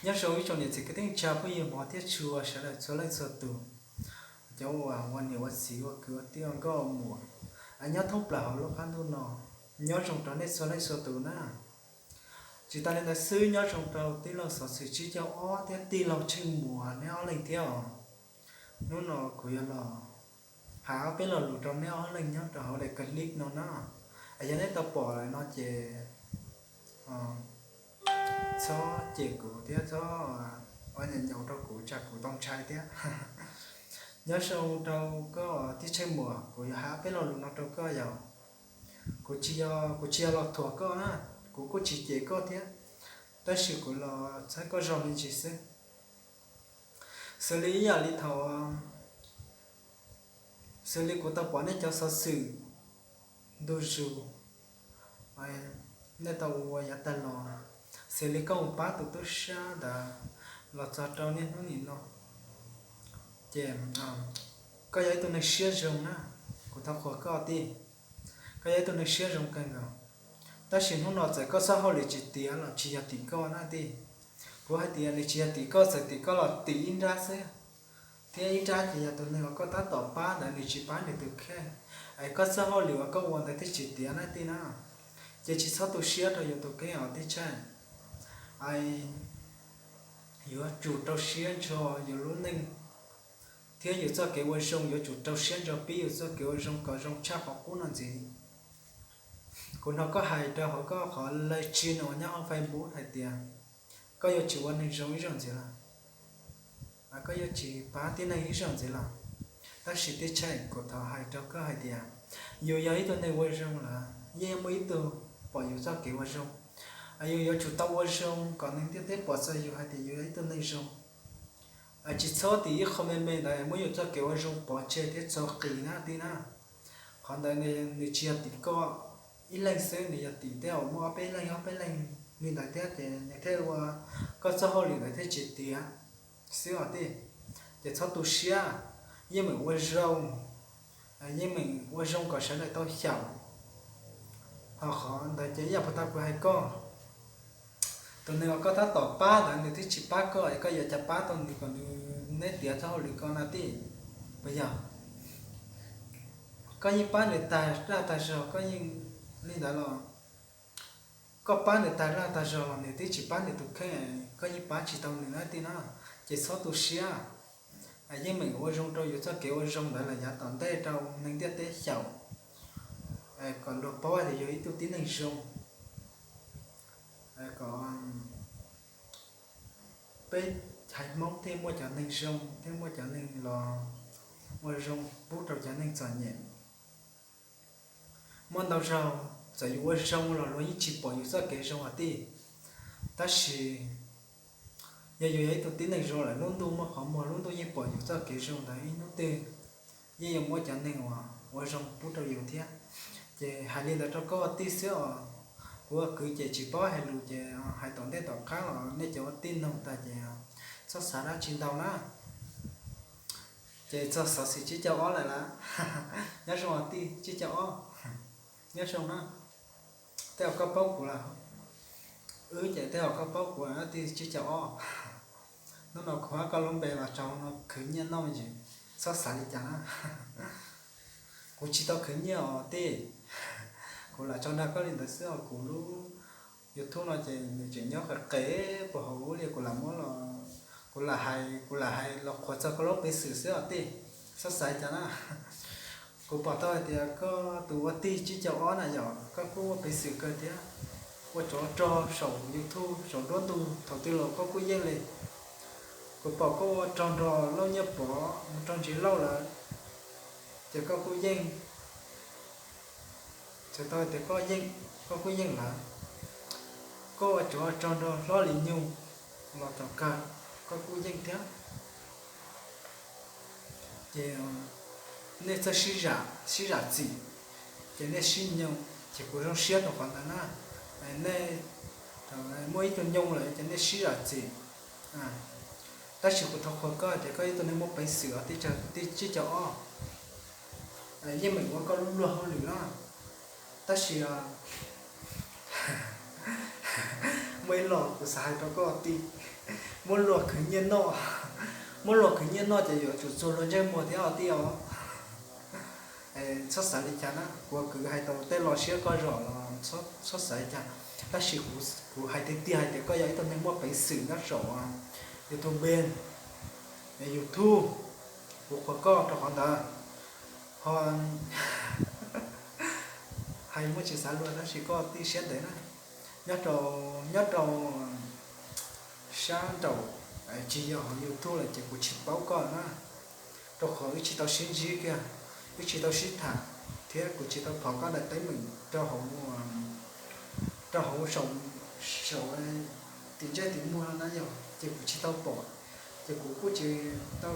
Nyob zoo ib tsoom niam txiv kwv tij neej tsa phooj ywg hmov thiab tshua sawv daws txhua leej txhua tus, cov uas ua niam ua txiv ua kwv ua tij ua nkauj ua muam, nyob thoob plaws hauv lub qab ntuj no. Nyob zoo rau nej txhua leej txhua tus na. Tsis tas li ntawd xwb, nyob zoo rau tij laug xov xwm tsib caug ob thiab tij laug Tsheej Muas neb ob leeg thiab os. Hnub no kuv yuav los hais ob peb lo lus rau neb ob leeg nyob rau hauv daim clip no na. Yog neb tau pom lawm no ces txhob cem kuv thiab txhob ua nyaum nyaum rau kuv tsam kuv tau ntshai thiab. Nyob zoo rau koj tij Tsheej Muas, kuv yuav hais ob peb lo lus no rau koj yog, kuv tsis yog, kuv tsis yog los thuam koj na, kuv kuj tsis cem koj thiab, tab sis kuv los txhawb koj zog me ntsis xwb. Xws li ib yam li thaum, xws li kuv tau pom nej cov xov xwm ntu zus, nej tau ua yav tag los, xws li koj mus pab tus tub sab ntawd los txog rau niaj hnub nim no, ces koj yog ib tug neeg siab zoo na, kuv thov qhuas koj tij. Koj yog ib tug neeg siab zoo kawg nkaus, tab sis hnub no txawm koj txoj hauj lwm tsis tiav los tsis yog tim koj na tij. Kuv hais tias nws tsis yog tim koj, txawm tim koj los tim ib nrab xwb, thiab ib nrab ces yog tus neeg uas koj tab tom pab ntawd nws tsis pab nws tus kheej, es koj txoj hauj lwm uas koj ua ntawd thiaj tsis tiav na tij na. Ces tsis txhob tu siab rau yus tus kheej os tij Tsheej. Yuav tsum rau siab ntso yus lub neej thiab yus txoj kev ua zoo, yuav tsum rau siab ntso pib yus txoj kev ua zoo kom zoo tshaj qhov qub no ntxiv. Kuv hnov koj hais rau hauv koj qhov live stream uas nyob hauv Facebook hais tias koj yuav tsis ua neeg zoo ib zaug ntxiv lawm, koj yuav tsis pab tib neeg ib zaug ntxiv lawm. Tab sis tij Tsheej, kuv thov hais rau koj hais tias yus yog ib tug neeg ua zoo lawm yeej muaj ib tug pom yus txoj kev ua zoo. Yus yuav tsum tau ua zoo kom neeg ntiaj teb pom txog yus hais tias yus yog ib tug neeg zoo. Tsis txhob tim ib qho me me ntawd muab yus txoj kev ua zoo pov tseg thiab txo qis na tij na. Qhov ntawd nws tsis yog tim koj ib leeg xwb, nws yog tim tej uas muaj ob peb leeg ob peb leeg li ntawd thiab ces nws thiaj ua koj txoj hauj lwm ntawd thiaj tsis tiav xwb os tij. Ces txhob tu siab, yeej meem ua zoo, yeej meem ua zoo kom sawv daws tau xyaum. Ho qhov ntawd ces ib yam puas tau kuv hais koj, tus neeg uas koj tab tom pab ntawd nws twb tsis pab koj es koj yuav cas pab tau nws kom nws, neb tiav txoj hauj lwm ko na tij? Puas yog? Koj yeej pab nws tag dag tag zog, koj yeej li ntawd los, koj pab nws tag dag tag zog los nws twb tsis pab nws tus kheej, koj yeej pab tsis tau nws na tij na. Ces txhob tu siab, yeej meem ua zoo rau yus txoj kev ua zoo ntawd los yav tom ntej rau neeg ntiaj teb xyaum, kom luag paub tias yus ib tug tib neeg zoo, kom peb haiv Hmoob thiaj muaj cov neeg zoo, thiaj muaj cov neeg los ua zoo pub rau cov neeg txom nyem. Muaj ntau zaug txawm yus ua zoo los luag yeej tsis pom yus txoj kev zoo os tij. Tab sis yog yus yog ib tug tib neeg zoo lawm lub ntuj muaj qhov muag, lub ntuj yeej pom yus txoj kev zoo ntawd ib hnub twg, yeej yuav muaj cov neeg uas ua zoo pub rau yus thiab. Ces hais li ntawd rau koj ua tij xwb os. Kuv ua kwv ces tsis paub hais lus ces hais tom ntej tom qab los nej cov ua tij noog tag ces txhob xav dab tsi ntau na. Ces txog xov xwm tsib caug ob lawm lawm. Nyob zoo os tij tsib caug ob, nyob zoo na. Tej zaum koj paub kuv lawm, wb ces tej zaum koj paub kuv lawm tij tsib caug ob. Hnub no kuv muab koj lub npe los tso no khwv nyiaj noj es txhob xav li cas na. Kuv tsis tau khwv nyiaj os tij, kuv lam tso nrog koj li ntawd xwb os. Kuv lub YouTube no ces nws tseem nyob qis qis puag hauv ub li, kuv lam muab los, kuv lam hais, kuv lam hais los qhuas txog koj lub peev xwm xwb os tij, txhob xav li cas na. Kuv pom tau hais tias koj tus ua tij tsib caug ob na yom, koj kuj ua peev xwm kawg thiab, ua tsov rog saum YouTube saum nruab ntug thaum twg los koj kuj yeej li. Kuv pom koj ua rog nrog Lauj Nyiaj Pov mus rau Ntsis Lauj lawm, ces koj kuj yeej. Txhais tau tias koj yeej, koj kuj yeej lawm. Koj ua tsov rog nrog Hlob Lis Nyug los tom kawg, koj kuj yeej thiab. Ces nej txawj sib zam, sib zam txim, ces nej sib nyoog, ces kuv zoo siab rau qhov ntawd na. Nej muaj ib tug nyoog lawm ces nej sib zam txim. Tab sis kuv thov qhuas koj tias koj ib tug neeg muaj peev xwm os tij, tsib caug ob, yeej meem ua koj lub luag hauj lwm na. Tab sis muaj ib lo kuv xav hais rau koj tij, Muab luag khwv nyiaj noj, muab luag khwv nyiaj noj ces yuav tsum txuag luag ntsej muag thiab os tij os. Txhob xav li cas na, kuv kwv hais tau tej lo siab koj zom los txhob xav li cas. Tab sis kuv hais tiag tiag hais tias koj yog ib tug neeg muaj peev xwm nyob saum YouTube, YouTube, kuv qhuas koj rau qhov ntawd. Ho hais muaj tsis xav luag tab sis koj tij siab ntev na. Nyob rau, nyob rau sab nraum, tsis yog hauv YouTube lawm ces kuv tsis paub koj na, rau qhov wb tsis tau sib ntsib kiag, wb tsis tau sib tham, thiab kuv tsis tau phom koj daim teeb meem rau hauv, rau hauv saum, saum tim ntsej tim muag no na yog ces kuv tsis tau pom, ces kuv kuj tsis tau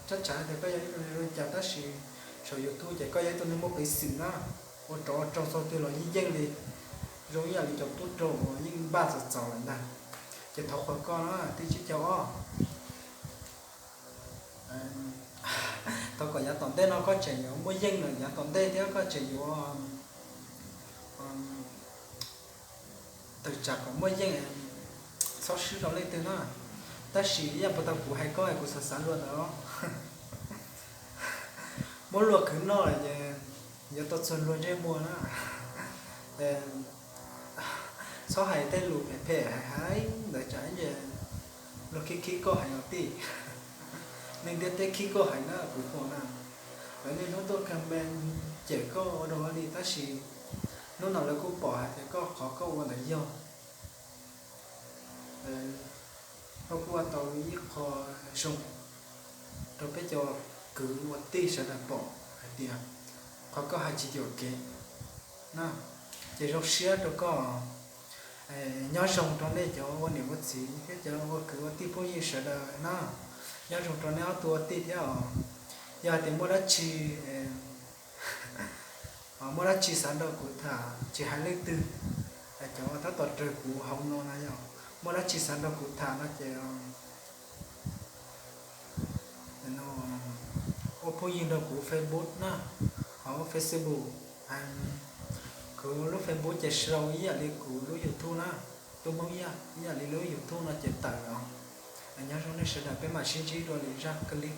txhawj tsav tias koj yog ib tug neeg zoo cas tab sis saum YouTube ces koj yog ib tug neeg muaj peev xwm na, ua rov ua rog txog twg los yeej yeej li, zoo ib yam li cov tub rog uas yeej npaj txog txaus lawm ntag. Ces thov qhuas koj na tij Tsib Caug Ob. Thov kom yav tom ntej no koj tseem yuav muaj yeej lawm, yav tom ntej thiab koj tseem yuav tawm tsam kom muaj yeej, txhob swb rau leej twg na. Tab sis ib yam puas tau kuv hais koj es kuv xav xav luag ntawd, muab luag khwv noj lawm ces yuav tau txuag luag ntsej muag na. Txhob hais tej lus phem phem hais hais ntawd tsam ces luag khib khib koj heev os tij. Neeg ntiaj teb khib koj heev na kuv pom na. Lawv niaj hnub tuaj kag me cem koj ua dog ua dig tab sis hnub no lawv kuj pom hais tias koj qhov koj ua ntawd yog, koj kuj ua tau ib qho zoo rau peb cov kwv ua tij sawv daws pom hais tias qhov koj hais tsis yuam kev na. Ces zoo siab rau koj. Nyob zoo rau nej cov ua niam ua txiv thiab cov ua kwv ua tij phooj ywg sawv daws na. Nyob zoo rau nej ob tug ua tij thiab os. Yog hais tias muaj dab tsi, muaj dab tsi xav nrog kuv tham, tsis hais leej twg, cov tab tom raws kuv hauv no na yog muaj dab tsi xav nrog kuv tham no ces ua phooj ywg nrog kuv Facebook na, hauv Facebook. Kuv lub Facebook ces sau ib yam li kuv lub YouTube na, Tub Hmoob Yaj, ib yam li lub YouTube no ces tawm os. Nyob zoo nej sawv daws, peb mam sib ntsib dua lwm zaj clip.